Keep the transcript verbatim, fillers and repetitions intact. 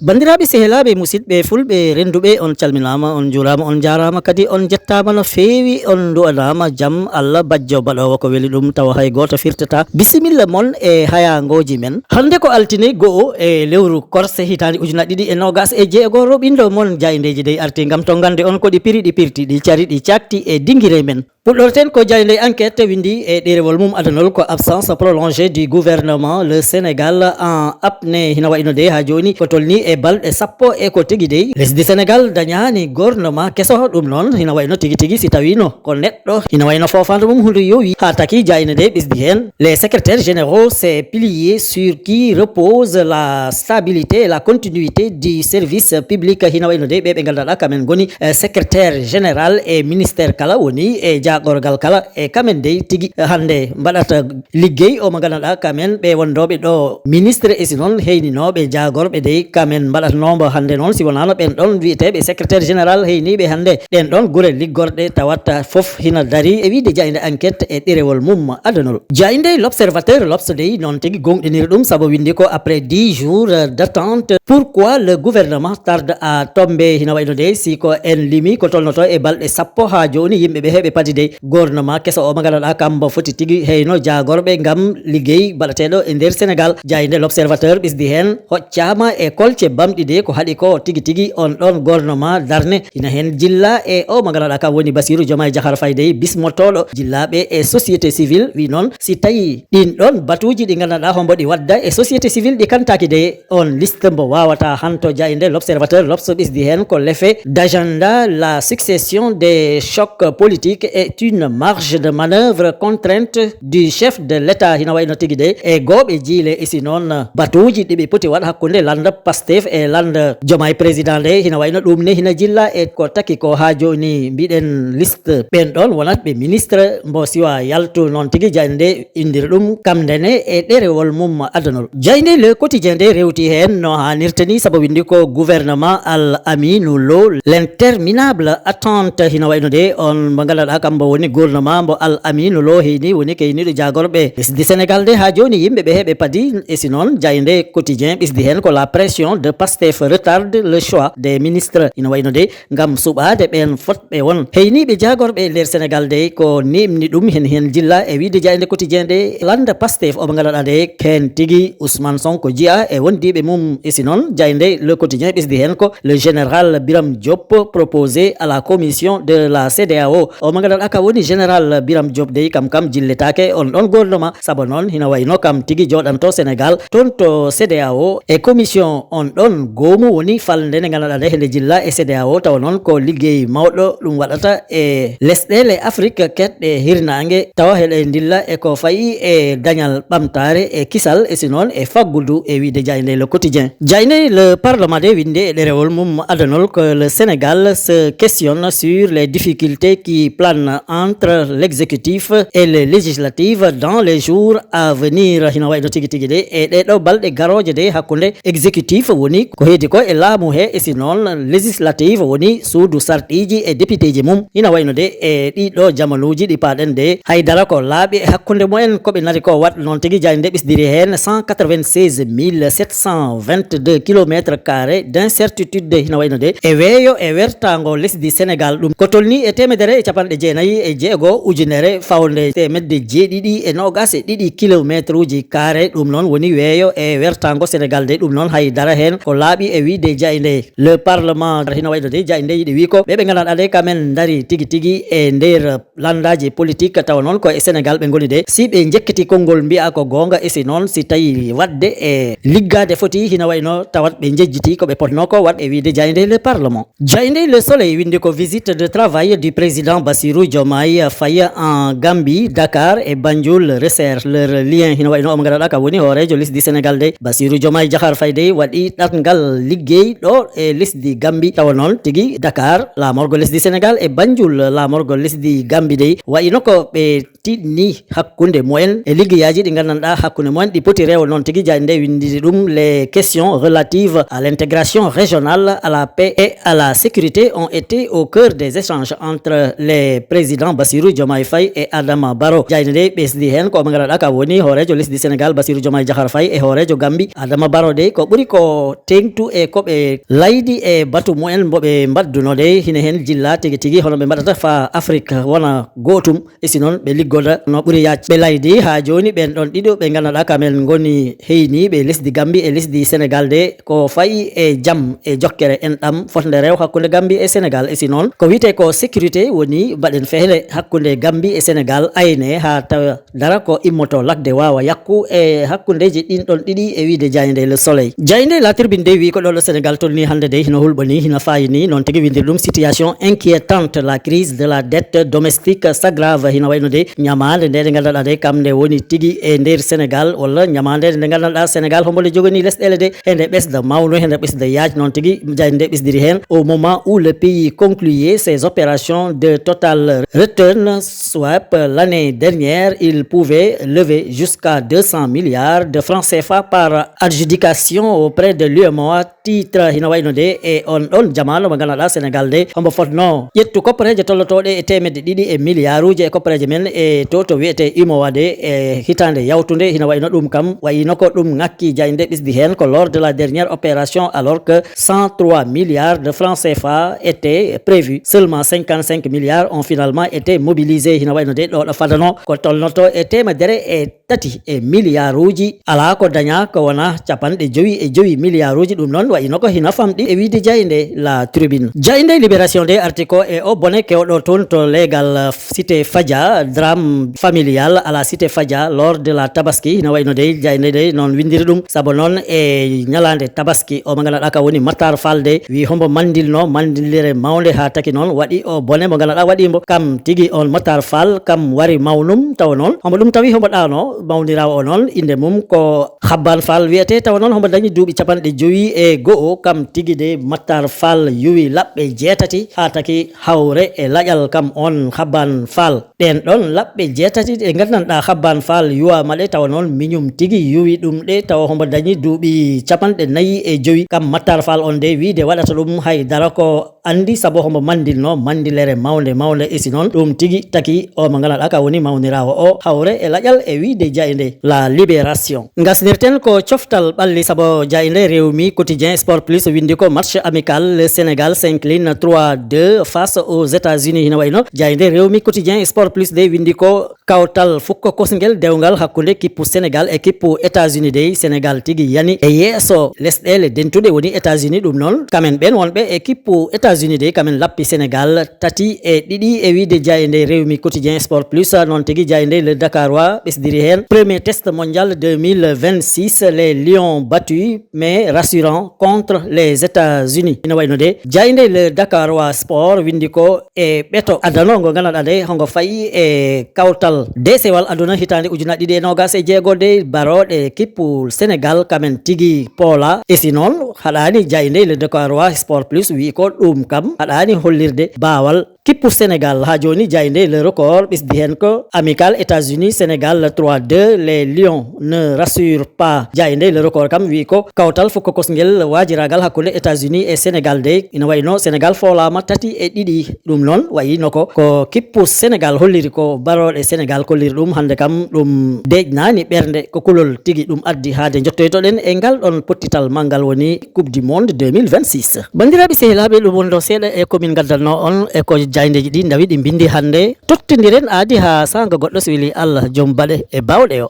Banndiraaɓe, sehilaaɓe, musidɓe fulɓe rennduɓe, on calminaama, on njuuraama, on njaaraama, kadi on njettaama no feewi, on nduwanaama jam Allah bajjo baɗoowo ko weli ɗum, tawa hay gooto firtataa. Bisimilla mon e hayaangooji men. Hannde ko altine go'o e lewru korse hitaande ujunaaji ɗiɗi e noogaas e jeego, roɓindo mon jaayndeeji dey arti ngam to ngannde on ko ɗi piri, ɗi pirti, ɗi cari, ɗi caakti e dingire men. Puɗɗorten ko jaaynde enquête windi e ɗerewol mum adanol ko absence prolongée du gouvernement, le Sénégal en apnée. Hina wayno de haa jooni ko tolni e balɗe sappo e ko tigi dey lesdi Sénégal dañaani gouvernement keso. Ɗum noon hina wayno tigi tigi si tawino ko neɗɗo hina wayno foofande mum hunde yowi haa taki jaaynde de ɓesdi heen. Les secrétaires généraux, ces piliers sur qui repose la stabilité et la continuité du service public. Hina wayno de ɓe ɓe ngannduɗaa kamen ngoni eh, secrétaire général e ministère kala woni e jaagorgal kala e kamen dey tigi hannde mbaɗata liggey o mo ngannduɗaa kamen ɓe wondooɓe ɗo ministre e si noon heyninooɓe jaagorɓe dey kamen mbaɗatanoomo hannde noon si wonaano ɓen ɗon wiyeteeɓe secrétaire général heyniiɓe hannde ɗen ɗon gure liggorɗe tawata fof hina darii e wiide jaaynde enquête e ɗerewol mum adanol. Jaaynde l'observateur, l'Obs dey noon tigi gonɗiniri ɗum sabu windi ko après dix jours d'attente, pourquoi le gouvernement tarde à tomber? Hina wayno de si ko en limi ko tolnoto e balɗe sappo haa jooni yimɓe ɓe heɓe padi dey gouvernement keso o mo ngannduɗaa kambo foti tigi heyno jaagorɓe ngam liggey baɗateeɗo e nder Sénégal. Jaaynde l'Observateur ɓesdi heen hoccaama e kolce bamɗi de ko haɗi ko tigi tigi on ɗon gouvernement darne hina heen jilla e o mo ngannduɗaa kam woni Bassirou Diomaye Diakhar Faye dey bismotooɗo jillaaɓe e société civile wi noon si tawi ɗin ɗon batuuji ɗi ngannduɗaa hombo ɗi wadda e société civile ɗi kantaaki de on liste mbo wawata hanto jaaynde l'Observateur, l'Obs ɓesdi heen ko l'effet d'agenda, la succession des chocs politiques est une marge de manœuvre contrainte du chef de l'État. Hina wayno tigi de e gooɓe jiile e si noon batuuji ɗi ɓe poti waɗ hakkunde landa Pastef e landa Diomaye président de hina wayno ɗum ne hina jilla e ko taki ko haa jooni mbiɗen liste ɓen ɗon wonat ɓe ministre mbo siwa yaltu noon tigi jaaynde indiri ɗum kamnde ne e ɗerewol mum adanol. Jaaynde Le Quotidien de rewti heen no haanirta ni sabu windi ko gouvernement Al Aminou Lo, l'interminable attente. Hina wayno de on mo ngannduɗaa kambo woni gouvernement mbo Al Aminou Lo heyni woni keyniiɗo jaagorɓe lesdi Sénégal de haa jooni yimɓe ɓe heɓe padi e si noon jaaynde Quotidien ɓesdi heen ko la pression de Pastef retarde le choix des ministres. Hina wayno de ngam suɓaade ɓeen fotɓe won heyniiɓe jaagorɓe e nder Sénégal dey ko nimni ɗum heen heen jilla e wiide jaaynde Quotidien de landa Pastef omo ngannduɗaa de heen tigi Ousmane Sonko jiya e wondiiɓe mum e si noon jaaynde Le Quotidien ɓesdi heen ko le général Biram Diop proposé à la commission de la CEDEAO. Omo ngannduɗaa ka woni général Biram Diop dey kam kam jilletaake on ɗon gouvernement sabu noon hina wayno kam tigi jooɗanto Sénégal toon to CEDEAO e commission on ɗon goomu woni falnde nde ngannduɗaa nde hende jilla e CEDEAO tawa noon ko liggey mawɗo ɗum waɗata e lesɗele Afrique keɗɗe hirnaange tawa heɗe ndilla e ko fayi e dañal ɓamtaare e kisal e si noon e faggudu e wiide jaaynde Le Quotidien. Jaaynde Le Parlement de winde e ɗerewol mum adanol que le Sénégal se questionne sur les difficultés qui planent entre l'exécutif et les législatives dans les jours à venir. Hina wayno tigi tigi de e ɗeɗo balɗe garooje de hakkunde exécutif woni ko heedi ko e laamu he e si noon législative woni suudu sarɗiiji e députéji mum. Hina wayno de e ɗiɗo jamanuuji ɗi paaɗen de haydara ko laaɓi e hakkunde mumen ko ɓe nari ko waɗ noon tigi jaaynde ɓesdiri heen cent quatre-vingt-seize mille sept cent vingt-deux kilomètres carrés d'incertitude. Hina wayno de e weeyo e wertaango lesdi Sénégal ɗum ko tolni e teemedere e capanɗe jeenayi e jeego ujunere fawnde teemedde jeeɗiɗi e noogas e ɗiɗi kilometruuji carrés. Ɗum noon woni weeyo e wertaango Sénégal de ɗum noon haydara heen ko laaɓi e wiide jaaynde Le Parlement. Hina wayno de jaaynde yiɗi wi ko ɓe ɓe ngannduɗaa de kamen ndari tigi tigi e nder lanndaaji politique tawa noon ko e Sénégal ɓe ngoni de si ɓe njekkiti konngol mbiya ko goonga e si noon si tawi waɗde e liggaade foti hina wayno tawat ɓe njejjiti ko ɓe potnoo ko waɗ e wiide jaaynde Le Parlement. Jaaynde Le Soleil winndi ko visite de travail du président Bassirou Diomaye Faye en Gambie, Dakar et Banjul resserrent leurs liens. Hino wayi no omo ngaraɗa ka woni hooreejo lesdi Sénégal dey, Bassirou Diomaye Diakhar Faye dey waɗi ɗatngal liggey ɗo e lesdi Gambie. Tawa noon tigi Dakar, laamorgo lesdi Sénégal e Banjul, laamorgo lesdi Gambie dey, wayi no ko ɓe tiɗni hakkunde mumen e liggeyaaji ɗi nganndanɗaa hakkunde mumen ɗi poti rewo. Noon tigi jaaynde nde winndiri ɗum: Les questions relatives à l'intégration régionale, à la paix et à la sécurité ont été au cœur des échanges entre les présidents Bassirou Diomaye Faye et Adama Barrow. Jaaynde nde ɓesdi heen ko omo ngaraɗa ka woni hooreejo lesdi Sénégal Bassirou Diomaye Diakhar Faye e hooreejo Gambie Adama Barrow dey, ko ɓuri ko teeŋtu e ko ɓe laydi e batu mumen mbo ɓe mbaɗduno dey, hino heen jilla tigi tigi hono ɓe mbaɗata faa Afrique wona gootum. E si noon ɓe liggoda no ɓuri yaaj. Ɓe laydi haa jooni ɓeen ɗoon ɗiɗo ɓe nganndanɗaa kamen ngoni heyniiɓe lesdi Gambie e lesdi Sénégal de, ko fayi e jam e jokkere enɗam fotnde rewo hakkunde Gambie e Sénégal. E si noon ko wiyetee ko sécurité woni mbaɗen feere hakkunde Gambie e Sénégal, ayne haa tawa dara ko immoto lakde waawa yakku e hakkundeeji ɗin ɗoon ɗiɗi, e wiyde jaaynde Le Soleil. Jaaynde La Tribune de wiyi ko ɗo ɗo Sénégal tolni hannde de hino hulɓo ni, hino faayi ni, noon tigi winndiri ɗum: Situation inquiétante, la crise de la dette domestique s'aggrave. Hino wayno de ñamaande nde, nde nganndanɗaa de kam nde woni tigi e nder Sénégal, walla ñamaande nde nganndanɗaa Sénégal hombo nde jogani lesɗele de, hende ɓesda mawno, hende ɓesda yaaj. Noon tigi jaaynde nde ɓesdiri heen: Au moment où le pays concluait ses opérations de total return swap l'année dernière, il pouvait lever jusqu'à deux cents milliards de francs C F A par adjudication auprès de l'U M O A. Titre hino wayno de e on ɗon jamaano mo nganndanɗaa Sénégal de hombo fotno ƴettu koppareeje tollotooɗe e teemedde ɗiɗi e miliyaaruuji e koppareeje men e to, to wiyetee U M O A de e hitaande yawtunde. Hino wayno ɗum kam wayino ko ɗum ŋakki jaaynde ɓesdi heen ko: Lors de la dernière opération, alors que cent trois milliards de francs C F A étaient prévus, seulement cinquante-cinq milliards ont finalement été mobilisés. Hino wayno de ɗo ɗo fadano ko tolnoto e teemedere e tati e miliyaaruuji, alaa ko dañaa ko wonaa capanɗe jowi e jowi miliyaaruuji. Ɗum noon wayino ko hino famɗi e wiyde jaaynde La Tribune. Jaaynde Libération de arti ko e o bone kewɗo toon to leegal Cité Fadia, drame familial à la Cité Fadia lors de la Tabaski. Hino wayno de jaaynde de noon winndiri ɗum, sabu noon e ñalaande Tabaski o mo nganndanɗaa ka woni Matar Fall de wiyi hombo manndilno manndillere mawnde haa taki noon waɗi o bone mo nganndanɗaa waɗi mbo kam tigi. On Matar Fall kam wari mawnum, tawa noon hombo ɗum tawi hombo ɗaano mawniraawo o noon innde mum ko Xabbaan Fall wiyetee, tawa noon hombo dañi duuɓi capanɗe jowi e go'o. Kam tigi de Matar Fall yuwi laɓɓe jeetati haa taki hawre e laƴal kam on Xabbaan Fall. Ɗeen ɗon laɓɓe jeetati ɗe nganndanɗaa Xabbaan Fall yuwaama ɗe, tawa noon miñum tigi yuwi ɗum ɗe, tawa hombo dañi duuɓi capanɗe nayi e jowi. Kam Matar Fall on de wiyde waɗata ɗum hay dara ko anndi, sabu hombo manndilno manndilere mawnde mawnde. E si noon ɗum tigi taki o mo nganndanɗaa ka woni mawniraawo o hawre e laƴal e wiyde jaaynde La Libération. Ngasnirten ko coftal ɓalli, sabu jaaynde Rewmi Quotidien Sport Plus winndi ko: Match amical, le Sénégal s'incline trois deux face aux États-Unis. Hino wayno jaaynde Rewmi Quotidien Sport Plus de winndi ko kawtal fukko kosngel dewngal hakkunde kippu Sénégal e kippu États-Unis dey, Sénégal tigi yani e yeeso lesɗele dentuɗe woni États-Unis. Ɗum noon kamen ɓeen wonɓe e kippu États-Unis dey kamen lappi Sénégal tati e ɗiɗi e wiyde jaaynde Rewmi Quotidien Sport Plus. Noon tigi jaaynde Le Dakarois ɓesdiri heen: Premier test mondial deux mille vingt-six, les Lions battus mais rassurants contre les États-Unis. Ina wayno de jaaynde Le Dakarois Sport winndi ko e ɓeto adano ngo nganndanɗaa de hongo fayi e kawtal deesewal aduna hitaande ujunnaji ɗiɗi e noogas e jeego de barooɗe kippu Sénégal kamen tigi poola. E si noon haɗaani jaaynde Le Dakarois Sport Plus wiyi ko ɗum kam haɗaani hollirde baawal kippu Sénégal. Haa jooni jaaynde Le Record ɓesdi heen ko: Amical États-Unis Sénégal trois deux, les Lions ne rassurent pas. Jaaynde Le Record kam wiyi ko kawtal fukko kosngel waajiraagal hakkunde États-Unis e Sénégal dey ina wayno Sénégal foolaama tati e ɗiɗi. Ɗum noon wayino ko ko kippu Sénégal holliri ko barooɗe Sénégal kolliri ɗum. Hannde kam ɗum deeƴnaani ɓernde, ko kulol tigi ɗum addi. Haade njottoytoɗen e ngal ɗon pottital ma ngal woni Coupe du Monde deux mille vingt-six. Banndiraaɓe sehilaaɓe, ɗum woni ɗo seeɗa e ko min ngaddanno on e ko jaayndeeji ɗi ndawi ɗi mbinndi hannde. Tottondiren aadi haa saanga goɗɗo so weli Allah joom baɗe e baawɗe o.